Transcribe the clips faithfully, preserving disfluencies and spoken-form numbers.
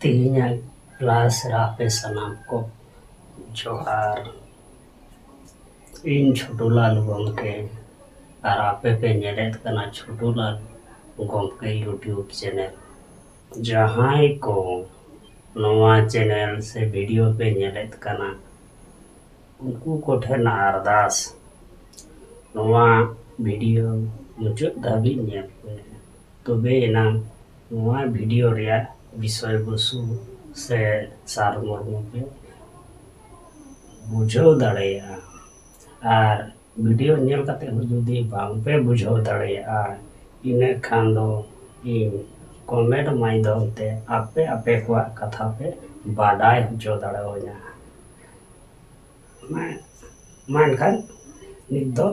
ᱛᱮᱦᱮᱧᱟᱜ ᱠᱞᱟᱥ ᱨᱮ ᱟᱯᱮ ᱥᱟᱱᱟᱢ ᱠᱚ ᱡᱚᱦᱟᱨ᱾ ᱤᱧ ᱪᱷᱳᱴᱩᱞᱟᱞ ᱜᱚᱢᱠᱮ ᱟᱨ ᱟᱯᱮ ᱯᱮ ᱧᱮᱞᱮᱫ ᱠᱟᱱᱟ ᱪᱷᱳᱴᱩᱞᱟᱞ ᱜᱚᱢᱠᱮ YouTube ᱪᱮᱱᱮᱞ᱾ ᱡᱟᱦᱟᱸᱭ ᱠᱚ ᱱᱚᱣᱟ ᱪᱮᱱᱮᱞ ᱥᱮ ᱵᱷᱤᱰᱤᱭᱳ ᱯᱮ ᱧᱮᱞᱮᱫ ᱠᱟᱱᱟ, ᱩᱱᱠᱩ ᱠᱚᱴᱷᱮᱱ ᱟᱨᱫᱟᱥ, ᱱᱚᱣᱟ ᱵᱷᱤᱰᱤᱭᱳ ᱢᱩᱪᱟᱹᱫ ᱫᱷᱟᱹᱵᱤᱡ ᱧᱮᱞ ᱯᱮ, ᱛᱚᱵᱮ ᱮᱱᱟᱝ ᱱᱚᱣᱟ ᱵᱷᱤᱰᱤᱭᱳ ᱨᱮᱭᱟᱜ ᱵᱤᱥᱚᱭ ᱵᱚᱥᱛᱩ ᱥᱮ ᱥᱟᱨᱢᱚᱨᱢᱚ ᱯᱮ ᱵᱩᱡᱷᱟᱹᱣ ᱫᱟᱲᱮᱭᱟᱜᱼᱟ᱾ ᱟᱨ ᱵᱷᱤᱰᱤᱭᱳ ᱧᱮᱞ ᱠᱟᱛᱮ ᱦᱚᱸ ᱡᱩᱫᱤ ᱵᱟᱝ ᱯᱮ ᱵᱩᱡᱷᱟᱹᱣ ᱫᱟᱲᱮᱭᱟᱜᱼᱟ, ᱤᱱᱟᱹ ᱠᱷᱟᱱ ᱫᱚ ᱤᱧ ᱠᱚᱢᱮᱱᱴ ᱢᱟᱫᱽᱫᱷᱚᱢ ᱛᱮ ᱟᱯᱮ ᱟᱯᱮ ᱠᱚᱣᱟᱜ ᱠᱟᱛᱷᱟ ᱯᱮ ᱵᱟᱰᱟᱭ ᱦᱚᱪᱚ ᱫᱟᱲᱮᱭᱟᱹᱧᱟ᱾ ᱢᱟ, ᱢᱟ ᱮᱱᱠᱷᱟᱱ ᱱᱤᱛ ᱫᱚ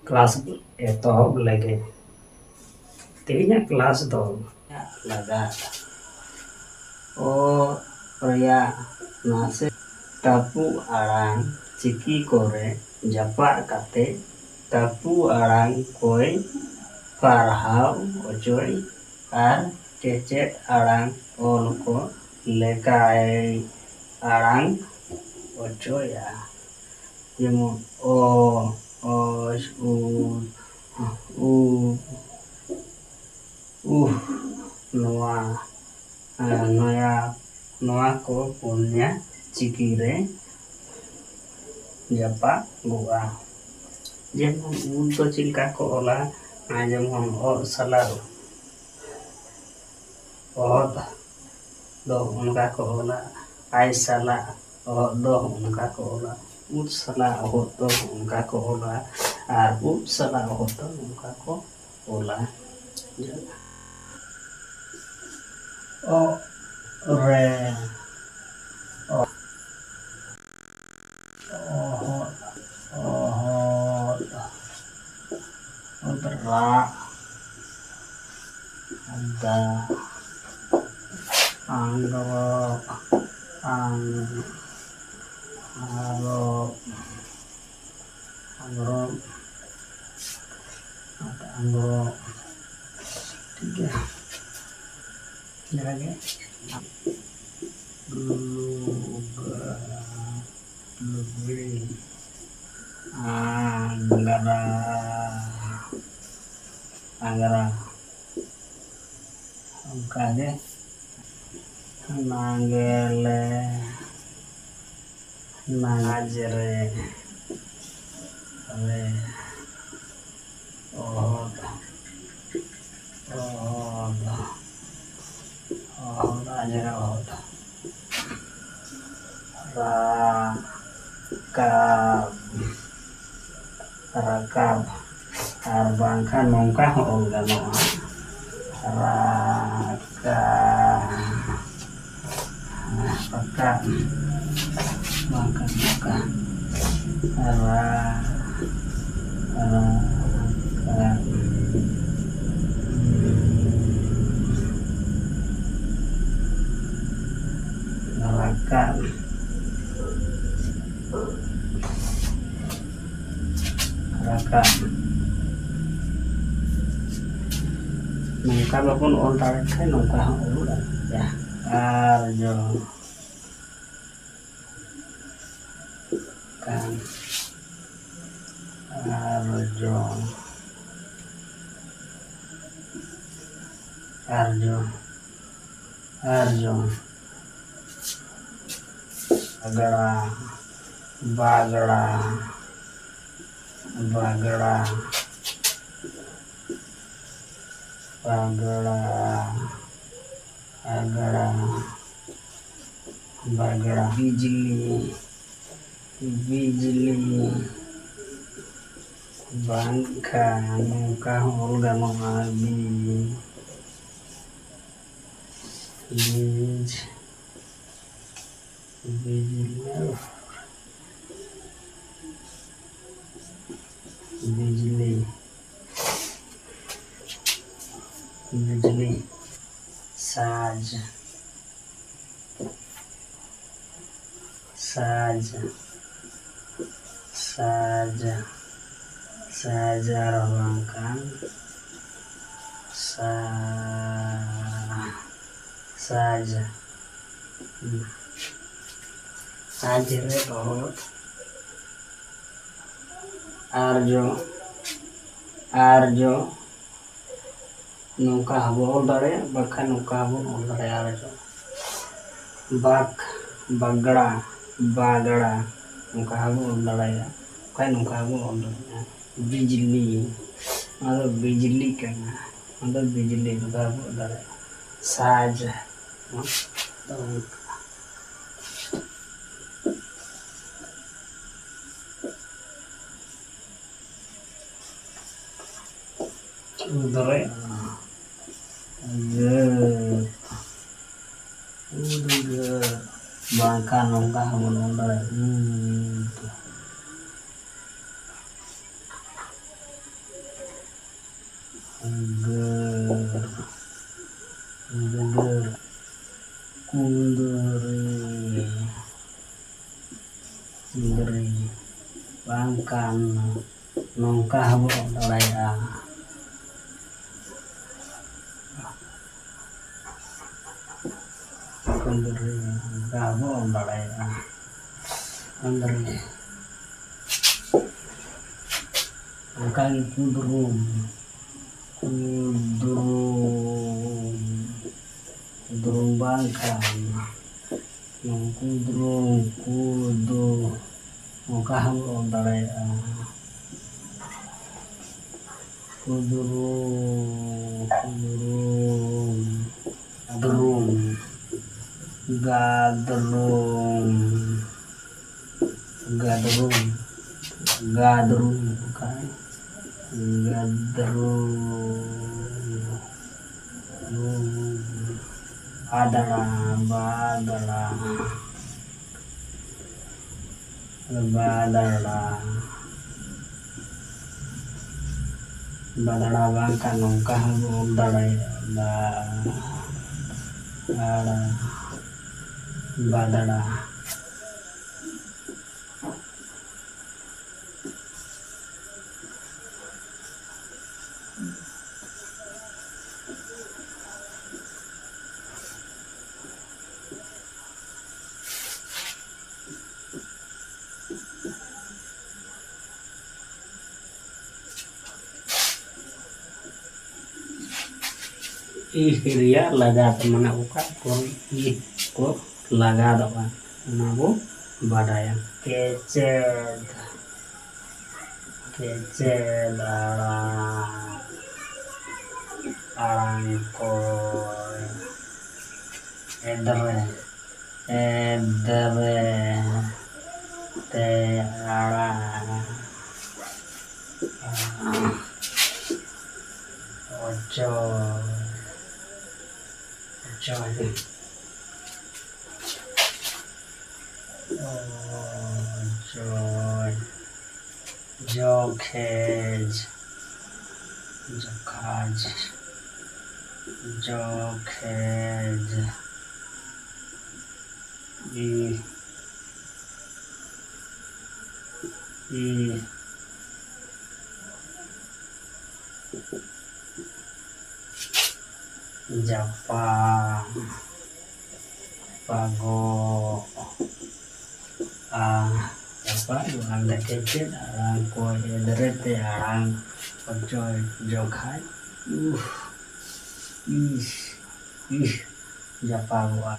ᱠᱞᱟᱥ ᱮᱛᱚᱦᱚᱵ ᱞᱮᱜᱮ᱾ ᱛᱮᱦᱮᱧᱟᱜ ᱠᱞᱟᱥ ᱫᱚ ᱞᱟᱜᱟᱜ ᱚ ᱨᱮᱭᱟᱜ ᱱᱟᱥᱮ ᱴᱟᱹᱯᱩ ᱟᱲᱟᱝ ᱪᱤᱠᱤ ᱠᱚᱨᱮ ᱡᱟᱯᱟᱜ ᱠᱟᱛᱮ ᱴᱟᱹᱯᱩ ᱟᱲᱟᱝ ᱠᱚᱭ ᱯᱟᱲᱦᱟᱣ ᱚᱪᱚᱭ ᱟᱨ ᱠᱮᱪᱮᱫ ᱟᱲᱟᱝ ᱚᱞ ᱠᱚ ᱞᱮᱠᱟᱭ ᱟᱲᱟᱝ ᱚᱪᱚᱭᱟ᱾ ᱡᱮᱢᱚᱱ ᱚ, ᱚᱡ, ᱩ, ᱩ, ᱩᱦ, ᱱᱚᱣᱟ, ᱟᱨ ᱱᱚᱭᱟ, ᱱᱚᱣᱟ ᱠᱚ ᱯᱩᱱᱭᱟ ᱪᱤᱠᱤ ᱨᱮ ᱡᱟᱯᱟᱜᱚᱜᱼᱟ᱾ ᱡᱮᱢᱚᱱ ᱩᱫ ᱫᱚ ᱪᱮᱫ ᱞᱮᱠᱟ ᱠᱚ ᱚᱞᱟ? ᱟᱨ ᱡᱮᱢᱚᱱ ᱚᱜ ᱥᱟᱞᱟᱜ ᱚᱦᱚᱫ ᱫᱚ ᱚᱱᱠᱟ ᱠᱚ ᱚᱞᱟ, ᱟᱭ ᱥᱟᱞᱟᱜ ᱚᱦᱚᱫ ᱫᱚ ᱚᱱᱠᱟ ᱠᱚ ᱚᱞᱟ, ᱩᱫ ᱥᱟᱞᱟᱜ ᱚᱦᱚᱫ ᱫᱚ ᱚᱱᱠᱟ ᱠᱚ ᱚᱞᱟ, ᱟᱨ ᱩᱵ ᱥᱟᱞᱟᱜ ᱚᱦᱚᱫ ᱫᱚ ᱚᱱᱠᱟ ᱠᱚ ᱚᱞᱟ᱾ ᱚ ᱨᱮ ᱚ ᱚᱦᱚᱫ, ᱚᱦᱚᱫ, ᱚᱫᱽᱨᱟ, ᱫᱟ, ᱟᱝᱜᱽᱨᱚᱵ, ᱟᱝ, ᱟᱨᱚᱵ, ᱟᱝᱜᱽᱨᱚᱵ, ᱟᱝᱜᱽᱨᱚᱵ, ᱴᱷᱤᱠ ᱜᱮᱭᱟ᱾ ᱡᱟᱦᱟᱸ ᱜᱮ ᱞᱩᱜᱽᱲᱤ, ᱟᱜᱽᱨᱟ, ᱟᱜᱽᱨᱟ᱾ ᱚᱱᱠᱟᱜᱮ ᱱᱟᱜᱮᱞᱮ, ᱱᱟᱡᱽᱨᱮ, ᱨᱮ, ᱚᱦᱚᱫ, ᱚᱦᱚᱫ, ᱚᱦᱚᱫ, ᱟᱡᱽᱨᱮ ᱚᱦᱚᱫ᱾ ᱨᱟᱠᱟᱵ, ᱨᱟᱠᱟᱵ᱾ ᱟᱨ ᱵᱟᱝᱠᱷᱟᱱ ᱱᱚᱝᱠᱟ ᱦᱚᱸ ᱚᱞ ᱜᱟᱱᱚᱜᱼᱟ, ᱨᱟᱠᱟᱵ, ᱨᱟᱠᱟᱵ, ᱵᱟᱝᱠᱷᱟᱱ ᱱᱚᱝᱠᱟ, ᱨᱟ-, ᱨᱟᱠᱟᱵ, ᱨᱟᱠᱟᱵ᱾ ᱨᱟᱠᱟᱵ᱾ ᱱᱚᱝᱠᱟ ᱵᱟᱵᱚᱱ ᱚᱞ ᱫᱟᱲᱮᱭᱟᱜ ᱠᱷᱟᱱ ᱱᱚᱝᱠᱟ ᱦᱚᱸ ᱚᱞ ᱜᱟᱱᱚᱜ ᱜᱮᱭᱟ᱾ ᱟᱨ ᱡᱚ ᱠᱟᱱ, ᱟᱨ ᱡᱚ, ᱟᱨ ᱡᱚ, ᱟᱨ ᱡᱚ᱾ ᱵᱟᱜᱽᱲᱟ, ᱵᱟᱜᱽᱲᱟ, ᱵᱟᱜᱽᱲᱟ, ᱵᱟᱜᱽᱲᱟ, ᱵᱟᱜᱽᱲᱟ, ᱵᱟᱜᱽᱲᱟ᱾ ᱵᱤᱡᱽᱞᱤ, ᱵᱤᱡᱽᱞᱤ᱾ ᱵᱟᱝᱠᱷᱟᱱ ᱱᱚᱝᱠᱟ ᱦᱚᱸ ᱚᱞ ᱜᱟᱱᱚᱜᱼᱟ, ᱵᱤ-, ᱵᱤᱡᱽ-, ᱵᱤᱡᱽᱞᱤ, ᱵᱤᱡᱽᱞᱤ, ᱵᱤᱡᱽᱞᱤ᱾ ᱥᱟᱡᱽ, ᱥᱟᱡᱽ, ᱥᱟᱡᱽ, ᱥᱟᱡᱽ ᱟᱨ ᱵᱟᱝᱠᱷᱟᱱ ᱥᱟ-, ᱥᱟᱡᱽ᱾ ᱦᱩᱸ᱾ ᱥᱟᱡᱽ ᱨᱮ ᱨᱚᱦᱚᱲ᱾ ᱟᱨᱡᱚ, ᱟᱨᱡᱚ᱾ ᱱᱚᱝᱠᱟ ᱦᱚᱸᱵᱚ ᱚᱞ ᱫᱟᱲᱮᱭᱟᱜᱼᱟ, ᱵᱟᱠᱷᱟᱱ ᱱᱚᱝᱠᱟ ᱦᱚᱸᱵᱚ ᱚᱞ ᱫᱟᱲᱮᱭᱟᱜᱼᱟ, ᱟᱨᱡᱚ᱾ ᱵᱟᱠ, ᱵᱟᱜᱽᱲᱟ, ᱵᱟᱜᱽᱲᱟ᱾ ᱱᱚᱝᱠᱟ ᱦᱚᱸᱵᱚ ᱚᱞ ᱫᱟᱲᱮᱭᱟᱜᱼᱟ, ᱵᱟᱠᱷᱟᱱ ᱱᱚᱝᱠᱟ ᱦᱚᱸᱵᱚ ᱚᱞ ᱫᱟᱲᱮᱭᱟᱜᱼᱟ᱾ ᱵᱤᱡᱽᱞᱤ, ᱱᱚᱣᱟ ᱫᱚ ᱵᱤᱡᱽᱞᱤ ᱠᱟᱱᱟ, ᱱᱚᱣᱟ ᱫᱚ ᱵᱤᱡᱽᱞᱤ, ᱱᱚᱝᱠᱟ ᱦᱚᱸᱵᱚ ᱚᱞ ᱫᱟᱲᱮᱭᱟᱜᱼᱟ᱾ ᱥᱟᱡᱽ, ᱱᱚᱣᱟ ᱫᱚ ᱚᱱᱠᱟ᱾ ᱩᱫᱽᱨᱟᱹ, ᱩᱫᱽᱜᱟᱹᱨ, ᱩᱫᱽᱜᱟᱹᱨ, ᱵᱟᱝᱠᱷᱟᱱ ᱱᱚᱝᱠᱟ ᱦᱚᱸᱵᱚᱱ ᱚᱞ ᱫᱟᱲᱮᱭᱟᱜᱼᱟ, ᱩᱫᱽ-, ᱩᱫᱽᱜᱟᱹᱨ, ᱩᱫᱽᱜᱟᱹᱨ, ᱠᱩᱸᱫᱽᱨᱤ᱾ ᱠᱩᱸᱫᱽᱨᱤ, ᱵᱟᱝᱠᱷᱟᱱ ᱱᱚᱝᱠᱟ ᱦᱚᱸᱵᱚ ᱚᱞ ᱫᱟᱲᱮᱭᱟᱜᱼᱟ᱾ ᱠᱩᱸᱫᱽᱨᱤ, ᱱᱚᱝᱠᱟ ᱦᱚᱸᱵᱚ ᱚᱞ ᱫᱟᱲᱮᱭᱟᱜᱼᱟ᱾ ᱠᱩᱸᱫᱽᱨᱤ, ᱚᱱᱠᱟᱜᱮ ᱠᱩᱫᱽᱨᱩᱢ, ᱠᱩᱫᱽᱨᱩᱢ, ᱠᱩᱫᱽᱨᱩᱢ ᱵᱟᱝᱠᱷᱟᱱ ᱱᱩᱠᱩ ᱫᱩᱨᱩᱢ, ᱠᱩ ᱫᱩ, ᱱᱚᱝᱠᱟ ᱦᱚᱸᱵᱚ ᱚᱞ ᱫᱟᱲᱮᱭᱟᱜᱼᱟ᱾ ᱠᱩᱫᱽᱨᱩᱢ, ᱠᱩᱫᱽᱨᱩᱢ, ᱜᱟᱫᱽᱨᱩᱢ, ᱜᱟᱫᱽᱨᱩᱢ, ᱜᱟᱫᱽᱨᱩᱢ, ᱜᱟᱫᱽᱨᱩᱢ, ᱚᱱᱠᱟ ᱜᱟᱫᱽᱨᱩᱢ᱾ ᱵᱟᱫᱽᱲᱟ, ᱵᱟᱫᱽᱲᱟ, ᱵᱟᱫᱽᱲᱟ, ᱵᱟᱫᱽᱲᱟ ᱵᱟᱝᱠᱷᱟᱱ ᱱᱚᱝᱠᱟ ᱦᱚᱸᱵᱚ ᱚᱞ ᱫᱟᱲᱮᱭᱟᱜᱼᱟ, ᱵᱟ-, ᱟᱲᱟ, ᱵᱟᱫᱽᱲᱟ᱾ ᱤᱦ ᱨᱮᱭᱟᱜ ᱞᱟᱜᱟᱛ, ᱢᱟᱱᱮ ᱚᱠᱟ ᱠᱚᱨᱮ ᱤᱦ ᱠᱚ ᱞᱟᱜᱟᱫᱚᱜᱼᱟ, ᱚᱱᱟ ᱵᱚ ᱵᱟᱰᱟᱭᱟ᱾ ᱠᱮᱪᱮᱫ, ᱠᱮᱪᱮᱫ ᱟᱲᱟᱝ, ᱟᱲᱟᱝ ᱠᱚ, ᱮᱫᱽᱨᱮ, ᱮᱫᱽᱨᱮ ᱛᱮ ᱟᱲᱟᱝ, ᱚᱪᱚᱭ, ᱚᱪᱚᱭ, ᱚᱪᱚᱭ, ᱡᱚᱠᱷᱮᱡ, ᱡᱚᱠᱷᱟᱡ, ᱡᱚᱠᱷᱮᱡ, ᱤ, ᱤ, ᱡᱟᱯᱟ, ᱡᱟᱯᱟᱜᱚᱜᱼᱟ, ᱡᱟᱯᱟᱜᱚᱜᱼᱟ᱾ ᱠᱮᱪᱮᱫ ᱟᱲᱟᱝ ᱠᱚ, ᱮᱫᱽᱨᱮ ᱛᱮ ᱟᱲᱟᱝ, ᱚᱪᱚᱭ, ᱡᱚᱠᱷᱟᱡ, ᱩᱦ, ᱤᱥ, ᱤᱦ, ᱡᱟᱯᱟᱜᱚᱜᱼᱟ᱾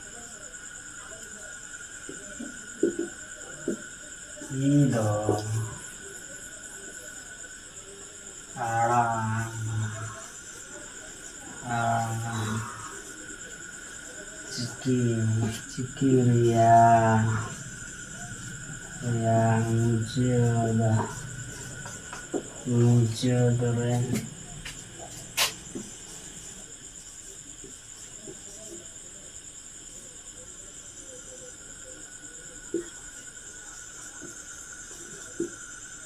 ᱤ ᱫᱚ ᱟᱲᱟᱝ, ᱟᱲᱟᱝ, ᱪᱤᱠᱤ, ᱪᱤᱠᱤ ᱨᱮᱭᱟᱜ, ᱨᱮᱭᱟᱜ ᱢᱩᱪᱟᱹᱫ, ᱢᱩᱪᱟᱹᱫ ᱨᱮ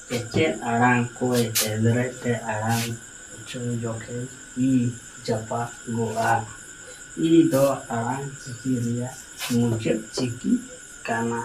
ᱠᱮᱪᱮᱫ ᱟᱲᱟᱝ ᱠᱚ ᱮᱫᱽᱨᱮ ᱛᱮ ᱟᱲᱟᱝ ᱚᱪᱚ ᱡᱚᱠᱷᱮᱡ ᱤ ᱡᱟᱯᱟᱜᱚᱜᱼᱟ᱾ ᱤ ᱫᱚ ᱟᱲᱟᱝ ᱪᱤᱠᱤ ᱨᱮᱭᱟᱜ ᱢᱩᱪᱟᱹᱫ ᱪᱤᱠᱤ ᱠᱟᱱᱟ᱾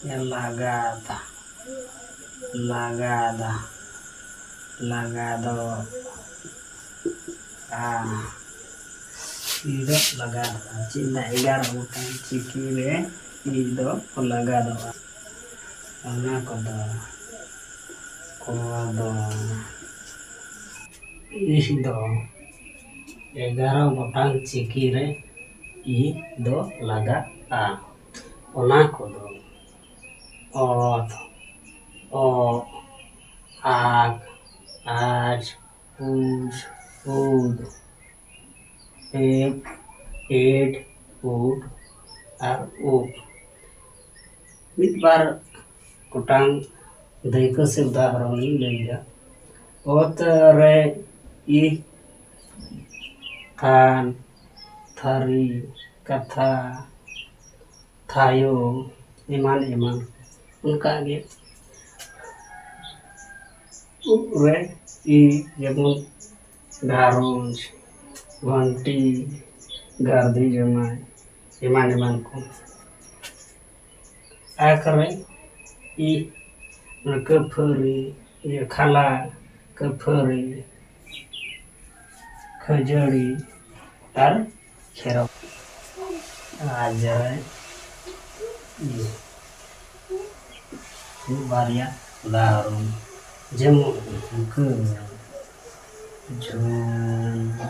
ᱞᱟᱜᱟᱫ, ᱞᱟᱜᱟᱫ, ᱞᱟᱜᱟᱫᱚᱜᱼᱟ᱾ ᱤ ᱫᱚ ᱞᱟᱜᱟᱫᱚᱜᱼᱟ᱾ ᱪᱮᱫ ᱞᱮᱠᱟ ᱮᱜᱟᱨᱚ ᱜᱚᱴᱟᱝ ᱪᱤᱠᱤ ᱨᱮ ᱤ ᱫᱚ ᱞᱟᱜᱟᱫᱚᱜᱼᱟ? ᱚᱱᱟ ᱠᱚᱫᱚ, ᱠᱚᱫᱚ, ᱤ ᱫᱚ ᱮᱜᱟᱨᱚ ᱜᱚᱴᱟᱝ ᱪᱤᱠᱤ ᱨᱮ ᱤ ᱫᱚ ᱞᱟᱜᱟᱜᱼᱟ᱾ ᱚᱱᱟ ᱠᱚᱫᱚ ᱚᱛ, ᱚᱜ, ᱟᱜ, ᱟᱡ, ᱩᱡ, ᱩᱫ, ᱮᱫ, ᱮᱰ, ᱩᱰ ᱟᱨ ᱩᱵ᱾ ᱢᱤᱫ ᱵᱟᱨ ᱜᱚᱴᱟᱝ ᱫᱟᱹᱭᱠᱟᱹ ᱥᱮ ᱩᱫᱟᱦᱚᱨᱚᱱ ᱤᱧ ᱞᱟᱹᱭᱮᱫᱟ᱾ ᱚᱛ ᱨᱮ ᱤ, ᱛᱷᱟᱱ, ᱛᱷᱟᱹᱨᱤ, ᱠᱟᱛᱷᱟ, ᱛᱷᱟᱭᱚ, ᱮᱢᱟᱱ ᱮᱢᱟᱱ᱾ ᱚᱱᱠᱟᱜᱮ ᱩᱵ ᱨᱮ ᱤ, ᱡᱮᱢᱚᱱ ᱜᱷᱟᱨᱚᱸᱡᱽ, ᱜᱷᱚᱱᱴᱤ, ᱜᱟᱹᱨᱫᱷᱤ ᱡᱟᱶᱟᱭ, ᱮᱢᱟᱱ ᱮᱢᱟᱱ ᱠᱚ᱾ ᱟᱠ ᱨᱮ ᱤ, ᱠᱟᱹᱯᱷᱟᱹᱨᱤ, ᱤᱭᱟᱹ, ᱠᱷᱟᱞᱟ, ᱠᱟᱹᱯᱷᱟᱹᱨᱤ, ᱠᱷᱟᱹᱡᱟᱹᱲᱤ ᱟᱨ ᱠᱷᱮᱨᱣᱟᱲ᱾ ᱟᱡ ᱨᱮ ᱤ᱾ ᱢᱤᱫ ᱵᱟᱨᱭᱟ ᱩᱫᱟᱦᱚᱨᱚᱱ, ᱡᱮᱢᱚᱱ ᱡᱷᱩᱢᱠᱟᱹ, ᱡᱷᱩᱢᱠᱟᱹ,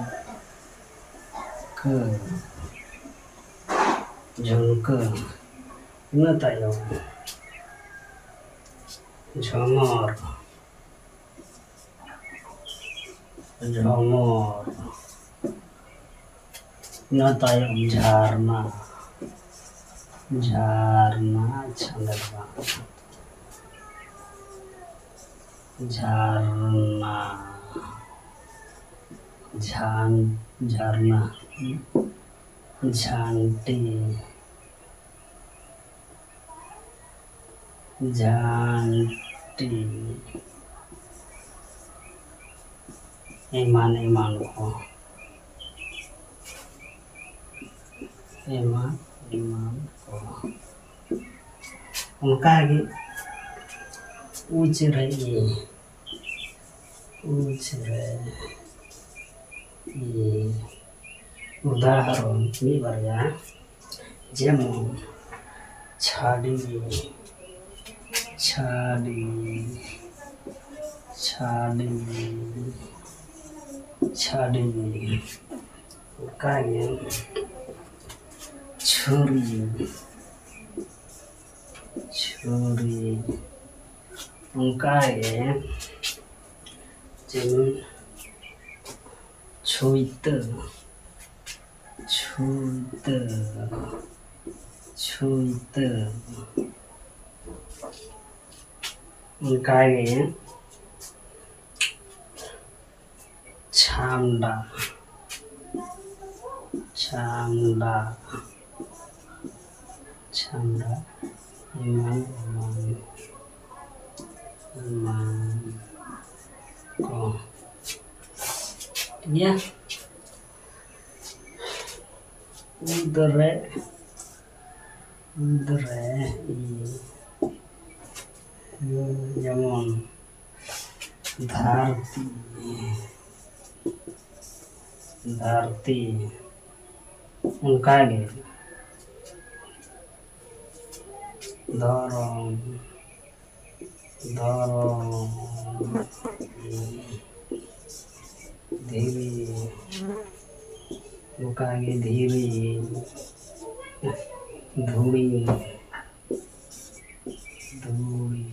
ᱡᱷᱩᱢᱠᱟᱹ᱾ ᱤᱱᱟᱹ ᱛᱟᱭᱚᱢ ᱡᱷᱚᱢᱚᱨ, ᱡᱷᱚᱢᱚᱨ᱾ ᱤᱱᱟᱹ ᱛᱟᱭᱚᱢ ᱡᱷᱟᱨᱱᱟ, ᱡᱷᱟᱨᱱᱟ, ᱪᱷᱟᱸᱫᱟ ᱫᱚ ᱵᱟᱝ᱾ ᱡᱷᱟᱨᱱᱟ, ᱡᱷᱟᱱ-, ᱡᱷᱟᱨᱱᱟ, ᱡᱷᱟᱱᱴᱤ, ᱡᱷᱟᱱᱴᱤ, ᱮᱢᱟᱱ ᱮᱢᱟᱱ ᱠᱚ, ᱮᱢᱟᱱ ᱮᱢᱟᱱ ᱠᱚ᱾ ᱚᱱᱠᱟᱜᱮ ᱩᱪ ᱨᱮ ᱤ, ᱩᱪ ᱨᱮ ᱤ᱾ ᱩᱫᱟᱦᱚᱨᱚᱱ ᱢᱤᱫ ᱵᱟᱨᱭᱟ, ᱡᱮᱢᱚᱱ ᱪᱷᱟᱹᱰᱤ, ᱪᱷᱟᱹᱰᱤ, ᱪᱷᱟᱹᱰᱤ, ᱪᱷᱟᱹᱰᱤ᱾ ᱚᱱᱠᱟᱜᱮ ᱪᱷᱩᱨᱤ, ᱪᱷᱩᱨᱤ᱾ ᱚᱱᱠᱟᱜᱮ ᱡᱮᱢᱚᱱ ᱪᱷᱩᱭᱛᱟᱹ, ᱪᱷᱩᱭᱛᱟᱹ, ᱪᱷᱩᱭᱛᱟᱹ᱾ ᱚᱱᱠᱟᱜᱮ ᱪᱷᱟᱢᱰᱟ, ᱪᱷᱟᱢᱰᱟ, ᱪᱷᱟᱢᱰᱟ, ᱮᱢᱟᱱ, ᱮᱢᱟᱱ, ᱮᱢᱟᱱ ᱠᱚ᱾ ᱴᱷᱤᱠ ᱜᱮᱭᱟ? ᱩᱫ ᱨᱮ, ᱩᱫ ᱨᱮ, ᱡᱮᱢᱚᱱ ᱫᱷᱟᱹᱨᱛᱤ, ᱫᱷᱟᱹᱨᱛᱤ, ᱚᱱᱠᱟᱜᱮ ᱫᱷᱚᱨᱚᱢ, ᱫᱷᱚᱨᱚᱢ, ᱫᱷᱤᱨᱤ, ᱚᱱᱠᱟᱜᱮ ᱫᱷᱤᱨᱤ, ᱫᱷᱩᱲᱤ, ᱫᱷᱩᱲᱤ,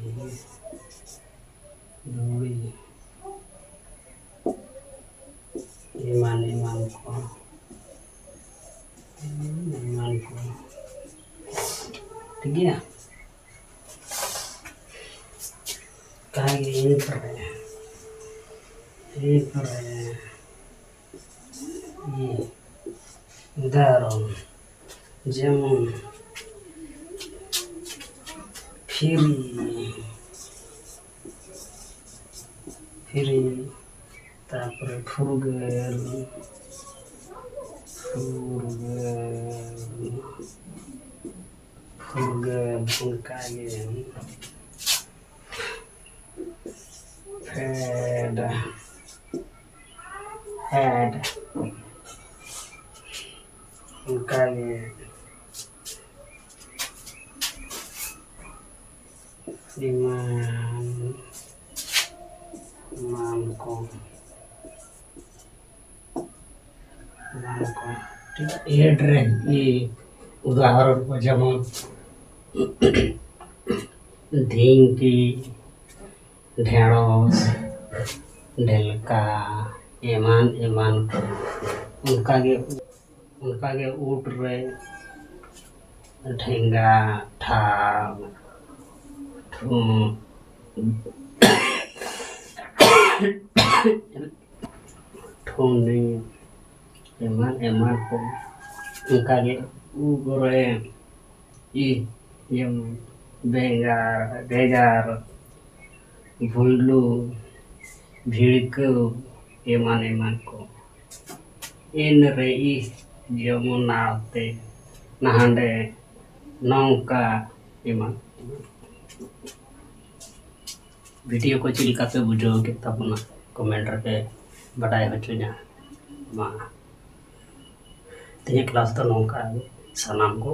ᱫᱷᱩᱲᱤ, ᱮᱢᱟᱱ ᱮᱢᱟᱱ ᱠᱚ, ᱮᱢᱟᱱ ᱠᱚ᱾ ᱴᱷᱤᱠ ᱜᱮᱭᱟ? ᱚᱱᱠᱟᱜᱮ ᱤᱱᱟᱹ ᱯᱚᱨᱮ, ᱤᱱᱟᱹ ᱯᱚᱨᱮ ᱤᱭᱟᱹ, ᱩᱫᱟᱦᱚᱨᱚᱱ, ᱡᱮᱢᱚᱱ ᱯᱷᱤᱨᱤ, ᱯᱷᱤᱨᱤ, ᱛᱟᱨᱯᱚᱨᱮ ᱯᱷᱩᱨᱜᱟᱹᱞ, ᱯᱷᱩᱨᱜᱟᱹᱞ, ᱯᱷᱩᱨᱜᱟᱹᱞ᱾ ᱚᱱᱠᱟ ᱜᱮ ᱯᱷᱮᱰ ᱯᱷᱮᱰ ᱚᱱᱠᱟ ᱜᱮ ᱮᱢᱟᱱ ᱮᱢᱟᱱ ᱠᱚ ᱮᱢᱟᱱ ᱠᱚ ᱮᱰ ᱨᱮ ᱩᱫᱟᱦᱚᱨᱚᱱ ᱠᱚ ᱡᱮᱢᱚᱱ ᱰᱷᱤᱝᱠᱤ, ᱰᱷᱮᱸᱲᱚᱥ, ᱰᱷᱮᱞᱠᱟ, ᱮᱢᱟᱱ ᱮᱢᱟᱱ ᱠᱚ᱾ ᱚᱱᱠᱟᱜᱮ ᱚᱱᱠᱟᱜᱮ ᱩᱴ ᱨᱮ ᱴᱷᱮᱸᱜᱟ, ᱴᱷᱟᱵ, ᱴᱷᱩ- ᱴᱷᱩᱱᱤ, ᱮᱢᱟᱱ ᱮᱢᱟᱱ ᱠᱚ᱾ ᱚᱱᱠᱟᱜᱮ ᱩᱵ ᱨᱮ ᱤ ᱡᱮᱢᱚᱱ ᱵᱮᱸᱜᱟᱲ, ᱜᱟᱡᱟᱲ, ᱵᱷᱩᱸᱰᱞᱩ, ᱵᱷᱤᱲᱠᱟᱹᱣ, ᱮᱢᱟᱱ ᱮᱢᱟᱱ ᱠᱚ᱾ ᱮᱱ ᱨᱮ ᱤ ᱡᱮᱢᱚᱱ ᱱᱟᱛᱮ, ᱱᱟᱦᱟᱸᱰᱮ, ᱱᱚᱝᱠᱟ ᱮᱢᱟᱱ ᱮᱢᱟᱱ᱾ ᱵᱷᱤᱰᱤᱭᱳ ᱠᱚ ᱪᱮᱫ ᱞᱮᱠᱟ ᱯᱮ ᱵᱩᱡᱷᱟᱹᱣ ᱠᱮᱫ ᱛᱟᱵᱚᱱᱟ, ᱠᱚᱢᱮᱱᱴ ᱨᱮᱯᱮ ᱵᱟᱰᱟᱭ ᱦᱚᱪᱚᱧᱟ᱾ ᱢᱟ, ᱛᱮᱦᱮᱧᱟᱜ ᱠᱞᱟᱥ ᱫᱚ ᱱᱚᱝᱠᱟ ᱜᱮ᱾ ᱥᱟᱱᱟᱢ ᱠᱚ